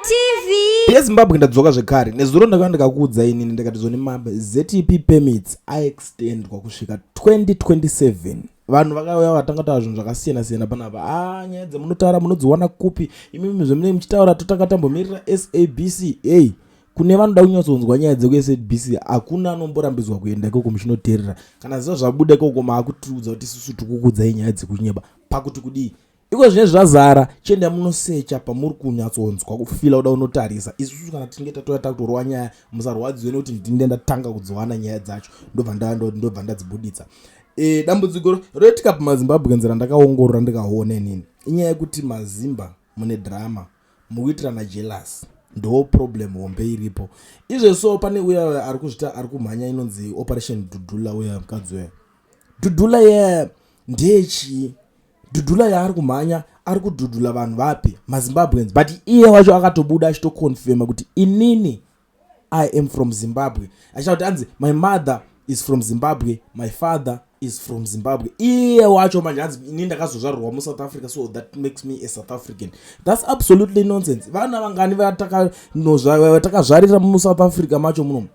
TV. Yezimbabwe, ndadzoka zvekare. Nezuro ndakanga ndikakuudza inini, ndikati zoni maZEP permits aextendwa kusvika 2027. Vanhu vakauya vakatanga taura zvinhu zvakasiyana siyana panapa. A, nyaya dzemunotaura munodziwana kupi imimi? Zvemunenge muchitaura, totanga tambomirira SABC. Ei, kune vanoda kunyatsonzwa nyaya dzekuSABC, hakuna anomborambidzwa kuenda ikoko muchinoteerera. Kana ziva zvabuda ikoko, maakutiudza kuti isusu tikukuudzai nyaya dzekunyeba. Pakuti kudii iko zvine zvazara, chienda munosecha pamuri kunyatsonzwa kufila kuda unotarisa. Isusu kana tinge tatouya takutorwa nyaya, musarwadziwe nekuti ndinde ndatanga kudziwana nyaya dzacho, ndobva ndadzibuditsa. Dambudziko roitika pamaZimbabwe, nzira ndakaongorora ndikaona inini, inyaya yekuti mazimba mune drama, mukuitirana jealous. Ndo problem hombe iripo izveso. Pane uya ari kuzvita, ari kumhanya inonzi Operation Dudula. Uya mukadzi uya Dudula ye ndeyechii? Dudula yaari kumhanya, ari kudhudhula vanhu vapi? MaZimbabweans. But iye wacho akatobuda achitoconfirma kuti inini I am from Zimbabwe, achita kuti anzi, "My mother is from Zimbabwe, my father is from Zimbabwe." Iye wacho manje hanzi, "Inini ndakazozvarurwa muSouth Africa, so that makes me a South African." That's absolutely nonsense. Vana vangani vatakazvarira muSouth Africa macho munomu?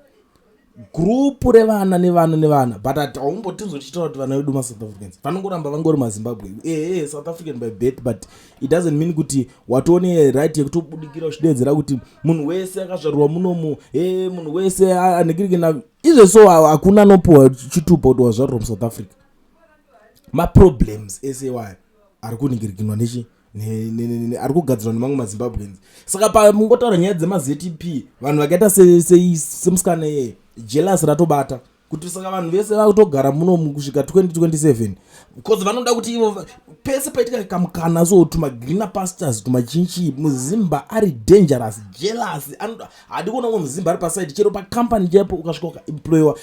Gurupu revana nevana nevana, but haumbotinzwa tichitaura kuti vana vedu maSouth Africans. Vanongoramba vangori maZimbabwe. Ehe, South African by birth, but it doesn't mean kuti watone right yekutobudikira uchidedzera kuti munhu wese akazvarurwa munomu, e munhu wese anekirikina izve. So hakuna anopiwa chitupa kuti wazvarurwa muSouth Africa. Maproblems ese iwayo ari kuningirikinwa nechi ari kugadzirwa nemamwe maZimbabweans. Saka pamungotaura nyaya dzemaZEP, vanhu vakaita semusikana iyeye, jealous ratobata kuti saka vanhu vese vakutogara munomu kusvika 2027, because vanoda kuti ivo pese paitika kamukana, so tumagreener pastures, tumachinchi. Muzimba ari dangerous, jealous. Hadi kuona umwe muzimba ari pasaidi, chero pakampani chaipo. Ukasvika ukaemployiwa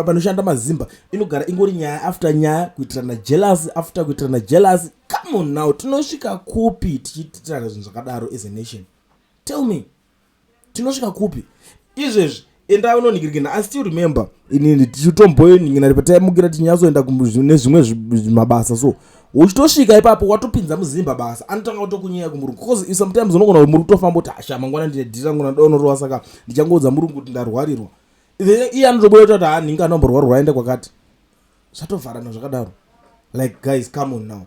panoshanda mazimba, inogara ingori nyaya after nyaya, kuitirana jealous after kuitirana jealous. Come on now, tinosvika kupi tichiitirana zvinhu zvakadaro as a nation? Tell me, tinosvika kupi izvezvi? Enda unoningirikina. I still remember inini tichitomboiningina pataimukira tichinyatsoenda nezvimwe mabasa. So uchitosvika ipapo, watopinza muzimba basa, anotanga kutokunyeya kumurungu, because sometimes unogona kuti muri kutofamba kuti, "Asha, mangwana ndine dhiri rangu nandonorova, saka ndichangoudza murungu kuti ndarwarirwa." Then iye anotobuda kuti ha, nhingi anomborwarwa, aende kwakati, zvatovharana zvakadaro. Like, guys, come on now,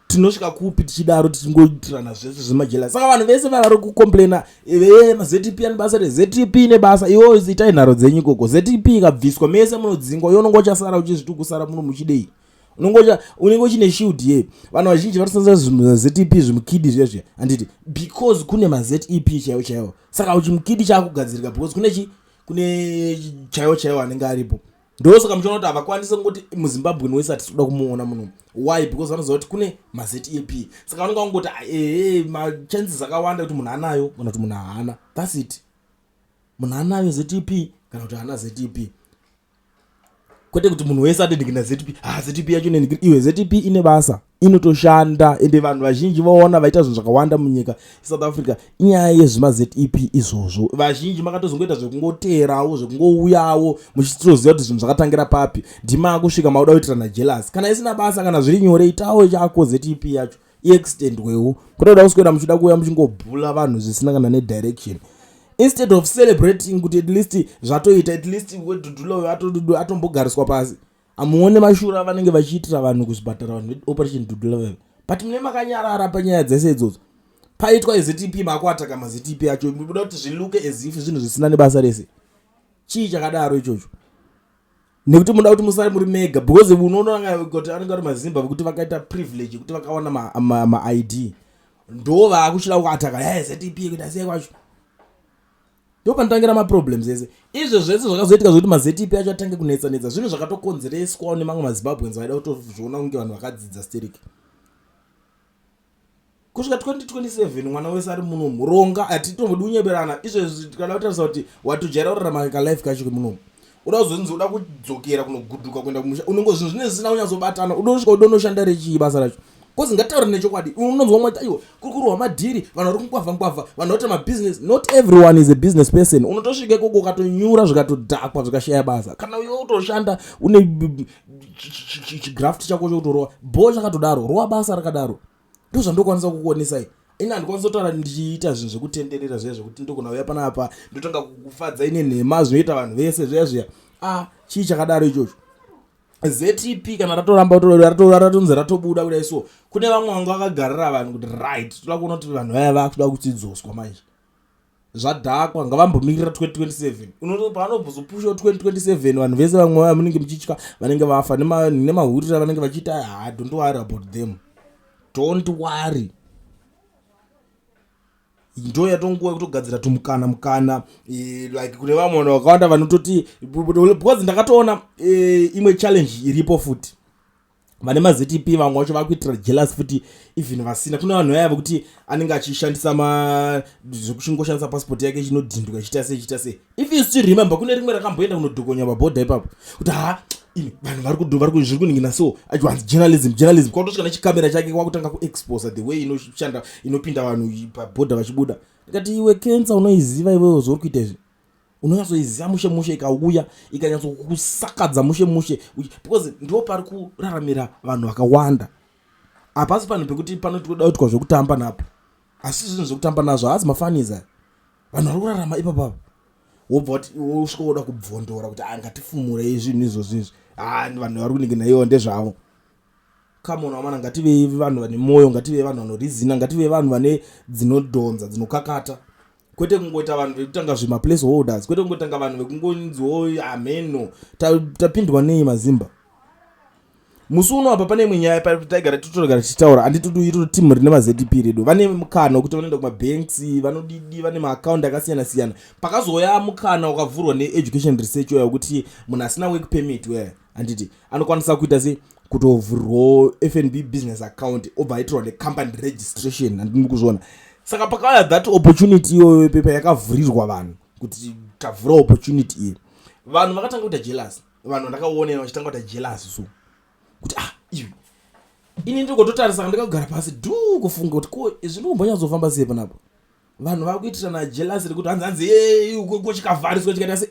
tinosvika kupi tichidaro, tichingoitirana zvese zvemajealous? Saka vanhu vese vari kucomplaina ve maZEP ane basa reZEP nebasa, iwo itai nharo dzenyu ikoko. ZEP ikabviswa, mese munodzingwa. Iwe unonge uchasara uchizviti kusara muno muchidei? Unenge uchine shield ye vanhu vazhinji vanoshandisa zvimaZEP, zvimukidi zviya zviya, handiti? Because kune maZEP chaiwo chaiwo. Saka chimukidi chaakugadzirika because kune chi kune chaiwo chaiwo anenge aripo. Ndosaka muchiona kuti havakwanisi kungoti muZimbabwe wese hatisi kuda kumuona muno. Why? Because vanoziva kuti kune maZEP. Saka vanonge vangoti, ehe, machances akawanda kuti munhu anayo kana kuti munhu haana. That's it. Munhu anayo ZEP kana kuti haana ZEP, kwete kuti munhu wese adendekena ZEP. Ha, ZEP yacho inendekera iwe. ZEP ine basa, inotoshanda, ende vanhu vazhinji vaona vaita zvinhu zvakawanda munyika South Africa inyaya yezvimaZEP izvozvo. Vazhinji makatozongoita zvekungoteerawo, zvekungouyawo muchitoziva kuti zvinhu zvakatangira papi. Ndima kusvika mauda kuitirana jealous. Kana isina basa, kana zviri nyore, itawo chako ZEP yacho iextendwewo, kwete kuda kuswera muchida kuuya muchingobhula vanhu zvisina kana nedirection, instead of celebrating kuti at least zvatoita, at least weDudula uyo atombogariswa pasi. Amuone mashura avanenge vachiitira vanhu kuzvipatara, vanhu veOperation Dudula veve, but mune makanyarara panyaya dzese idzodzo. Paitwa ZEP, makuataka maZEP acho, muda kuti zvilooke as if zvinhu zvisina nebasa rese. Chii chakadaro ichocho? Nekuti muda kuti musare muri mega, because unoona kuti anenge ari mazimba vekuti vakaita privilege yekuti vakawana maID, ndo vaakuchida kuataka hey, ZEP kuita sei kwacho. Ndo panotangira maproblems ese. Izvo zvese zvakazoitika zvokuti maZEP acho atange kunetsa netsa, zvinhu zvakatokonzereswawo nemamwe maZimbabweans vaida kutozviona kunge vanhu vakadzidza stereki. Kusvika 2027, mwana wese ari muno muronga, hatitombodi kunyeberana. Izvezvi tikada kutarisa kuti watojaira kurarama kalife kacho kemunomu, uda kuzonzi uda kudzokera kunoguduka kuenda kumusha, unongo zvinhu zvinenge zvisina kunyatsobatana. Uda kusvika udonoshanda rechii basa racho? 'Cause ngatitaure nechokwadi, unonzwa mwe aiwa, kuri kurwa madhiri, vanhu vari kungwavha ngwavha, vanhu vakuita mabusiness. Not everyone is a business person. Unotosvika ikoko ukatonyura, zvikatodhakwa, zvikashaya basa. Kana iwe utoshanda une chigraft chako chokutorova bo chakatodaro, rova basa rakadaro. Ndozvandokwanisa kukuonesai. Ini handikwanisi kutaura ndichiita zvinhu zvekutenderera zviya zvekuti ndogona uya panapa ndotanga kukufadzai nenhema zvinoita vanhu vese zviya zviya. Ah, chii chakadaro ichocho? ZEP kana ratoramba ratonzi ratobuda kudai, so kune vamwe vanga vakagarira vanhu kuti right, toda kuona kuti vanhu vaya vakuda kuchidzoswa manje, zvadhakwa, ngavambomirira 2027. Paanobvozopusha 2027, vanhu vese vamwe vaya munenge muchitya vanenge vafa nemahurira vanenge vachiita. Ha, don't worry about them, don't worry. Ndo yatonguva yekutogadzira tumukana mukana like kune vamwe vanhu vakawanda vanototi, because ndakatoona imwe challenge iripo futi, vane maZEP vamwe vacho vakuitira jealous futi even vasina. Kune vanhu vaya vekuti anenge achishandisa zvekuchingoshandisa passport yake ichinodhindwa, ichiita sei, ichiita sei. If you still remember, kune rimwe rakamboenda kunodhokonya pabhodha ipapo kuti ha, imi vanhu vari zviri kuningina, so achiwanzi journalism, journalism, kwakutosvika nechikamera chake kwakutanga kuexposa the way inoshanda, inopinda vanhu pabhodha vachibuda. Ndikati, "Iwe, cancer unoiziva iwewo zvauri kuita izvi, unonyatsoiziva mushe mushe, ikauya ikanyatsokusakadza mushe mushe," because ndo pari kuraramira vanhu vakawanda. Hapasi panhu pekuti panotoda kuitwa zvekutamba napo, asi zvinhu zvekutamba nazvo haazi mafaniza. Vanhu vari kurarama ipapapo, wobva kuti wosvika woda kubvondora kuti ah, ngatifumurei zvinhu izvozvo izvi. Ah, vanhu vari kunenge naiwo ndezvavo. Come on wamana, ngativei vanhu vane mwoyo, ngativei vanhu vanorizina, ngativei vanhu vane dzinodhonza dzinokakata, kwete kungoita vanhu vekutanga zvemaplace holders, kwete kungotanga vanhu vekungonziwo ameno. Tapindwa nei mazimba musi uno? Apa pane imwe nyaya taigara totogara tichitaura, handiti? Ito timu rine maZEP redu vane mukana wekuti vanoenda kumabanks, vanodidi, vane maakaundi akasiyana siyana. Pakazouya mukana wakavhurwa needucation research uya wekuti munhu asina work permit uya, handiti, anokwanisa kuita sei, kutovhurirwawo FNB business account, obva aitirwa necompany registration, handini kuzviona? Saka pakauya that opportunity iyoyo pepa yakavhurirwa vanhu kuti tavhura opportunity iyi, vanhu vakatanga kuita jealous. Vanhu vandakaonera vachitanga kuita jealous, so kuti ah, iwe, ini ndiri ndikagara pasi dhu kufunga kuti ko zviri kumbonyatsofamba sei panapa. Vanhu vakuitirana jealous rekuti hanzi hanzi ko chikavhariswa chikaita se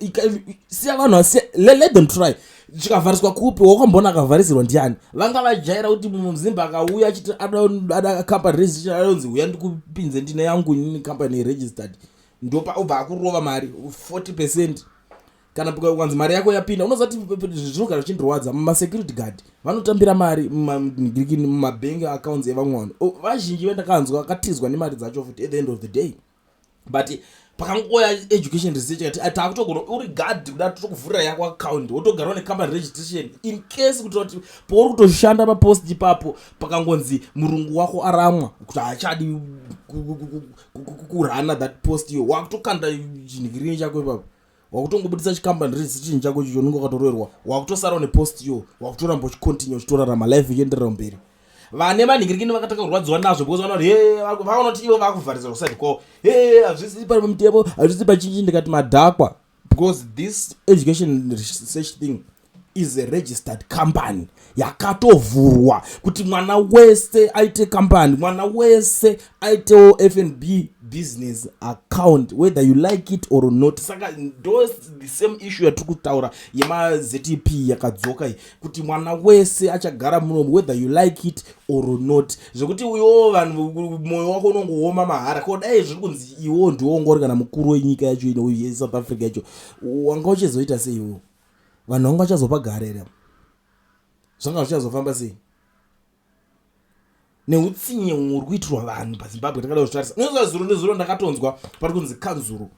siya vanhu vasiya, let them try. Chikavhariswa kupi? Wakamboona akavharisirwa ndiani? Vanga vajaira kuti muzimba akauya achiti ada company registration, anonzi uya ndikupinze, ndine yangu inini company registered, ndopa, obva akurova mari 40%. Kana ukanzi mari yako yapinda, unoziva kuti zvinogara zvichindirwadza, masecurity guard vanotambira mari mumabank accounts evamwe vanhu. Vazhinji vendakanzwa vakatizwa nemari dzacho futi at the end of the day. But pakangoya education research kati takutogona uri guard kuda totokuvhurira yako account, wotogarawo necompany registration in case kuti kuti pauri kutoshanda papost ipapo pakangonzi murungu wako aramwa kuti haachadi kurana that post iyo, wakutokanda chinhikirini chako ipapo, wakutongobudisa chicompany registration chako ichocho, unenge wakatoroerwa, wakutosarawo nepost iyo, wakutoramba uchicontinue uchitorarama life ichienderera mberi. Vane manhingirikini vakatanga kurwadziwa nazvo because vana he vaona kuti ivo vakuvharisira kuside kwavo, he, hazvisi pamutemo, hazvisi pachinji. Ndikati madhakwa, because this education research thing is a registered company yakatovhurwa kuti mwana wese aite company, mwana wese aitewo FNB business account, whether you like it or not. Saka ndo the same issue yatiri kutaura yemaZEP yakadzoka iyi, kuti mwana wese achagara munomu whether you like it or not. Zvekuti uyowo vanhu mwoyo wako unongooma mahara, ko dai zviri kunzi iwo ndiwo ungori kana mukuru wenyika yacho ino yeSouth Africa yacho, wanga uchizoita sei iwowo? Vanhu vanga vachazopagara here? Zvanga zvichazofamba sei neutsinye huri kuitirwa vanhu paZimbabwe? Takada kuzvitarisa unoziva, zuro nezuro ndakatonzwa pari kunzi kanzuro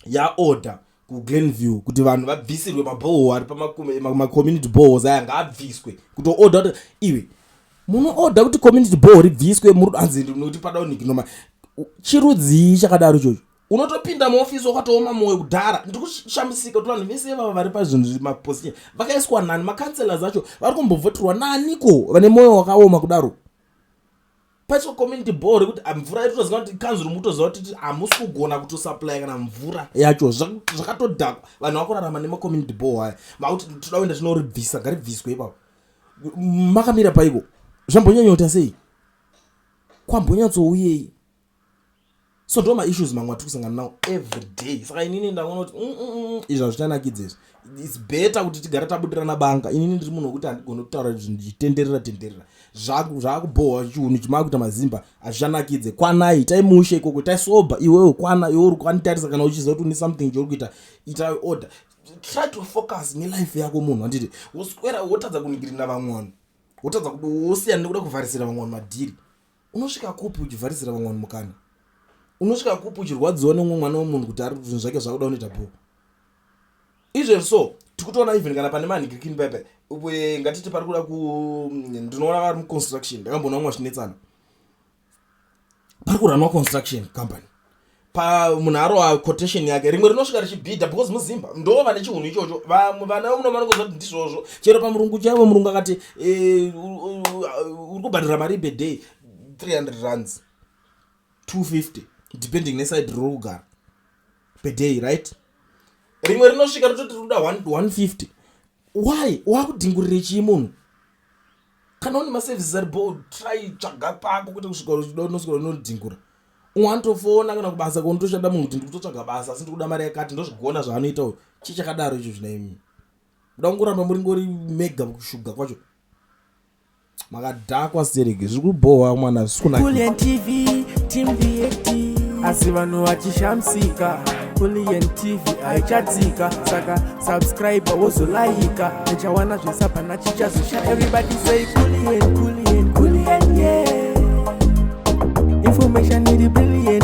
yaorder kuGlenview kuti vanhu vabvisirwe maborehole ari pamacommunity boreholes aya, ngaabviswe. Kutoorder kuti iwe munoorder kuti community borehole ribviswe, hanzi nokuti pada unikinoma chirudzii chakadaro ichocho? Unotopinda muofisi wakatooma mwoyo kudhara. Ndiri kushamisika kuti vanhu vese ivava vari pazvinhu maposition vakaiswa nani? Macouncillors acho vari kumbovhoterwa naniko vane mwoyo wakaoma kudaro? Paiswa community borehole rekuti mvura itoziva kuti kanzuro mutoziva kuti hamusi kugona kutosupply kana mvura yacho, zvakatodhakwa. Vanhu vakurarama nemacommunity borehole aya, makuti toda kuenda tinoribvisa, ngaribviswe ipapo. Makamira paiko? Zvambonyanyota sei? Kwambonyatsouyei? So ndo maissues mamwe atiri kusangana nawo every day. Saka inini ndaona kuti izvi hazvichanakidza izvi. It's better kuti tigare tabudirana banga. Inini ndiri munhu wekuti handigoni kutaura zvinhu ndichitenderera tenderera. Zvakubhohwa chiunhu chimakuita mazimba, hazvichanakidze. Kwanai, itai mushe ikoko, itai sober. Iwewe kwana, iwe uri kwanitarisa, kana uchiziva kuti une something chauri kuita, ita order, try to focus nelife yako. Munhu, handiti woswera wotadza kuningirira vamwe vanhu, wotadza wosiyana nekuda kuvharisira vamwe vanhu madhiri. Unosvika kupi uchivharisira vamwe vanhu mukana? Unosvika kupi uchirwadziwa nemumwe mwana wemunhu kuti ari zvinhu zvake zvakuda unoita bho izvezvi? So tikutoona even kana pane manhikirikini paipai, ngatiti pari kuda ku, ndinoona vari muconstruction, ndakamboona vamwe vachinetsana, pari kuranwa construction company, pa munhu arova quotation yake, rimwe rinosvika richibhidha because muzimba ndo vane chihunhu ichocho. Vamwe vana vemuno vanongoziva kuti ndizvozvo. Chero pamurungu chaivo, murungu akati uri kubhadhara mari per day 300 rands, 250, depending neside riri kugara, per day, right? Rimwe rinosvika rototi rikuda 150. Why wakudhingurire chii munhu? Kana une maservices aripo, try, tsvaga pako, kwete kusvika unosvika unodhingura. Umwe anotofona kana kubasa kwaunotoshanda munhu kuti ndikutotsvaga basa, asi ndikuda mari yakati, ndozvigona zvaanoita uyu. Chii chakadaro icho zvina imi? Kuda kungoramba muri ngori mega kushuga kwacho, makadhakwa stereki, zviri kubhohwa mwana, zvisi kunakidza. Kulian TV, Team VAT. Asi vanhu vachishamisika, Kulian TV haichatsika. Saka subscribe, wozolaika, uchawana zvese, hapana chichazosha. Everybody say Kulian, Kulian, Kulian, yeah. Information iri brilliant.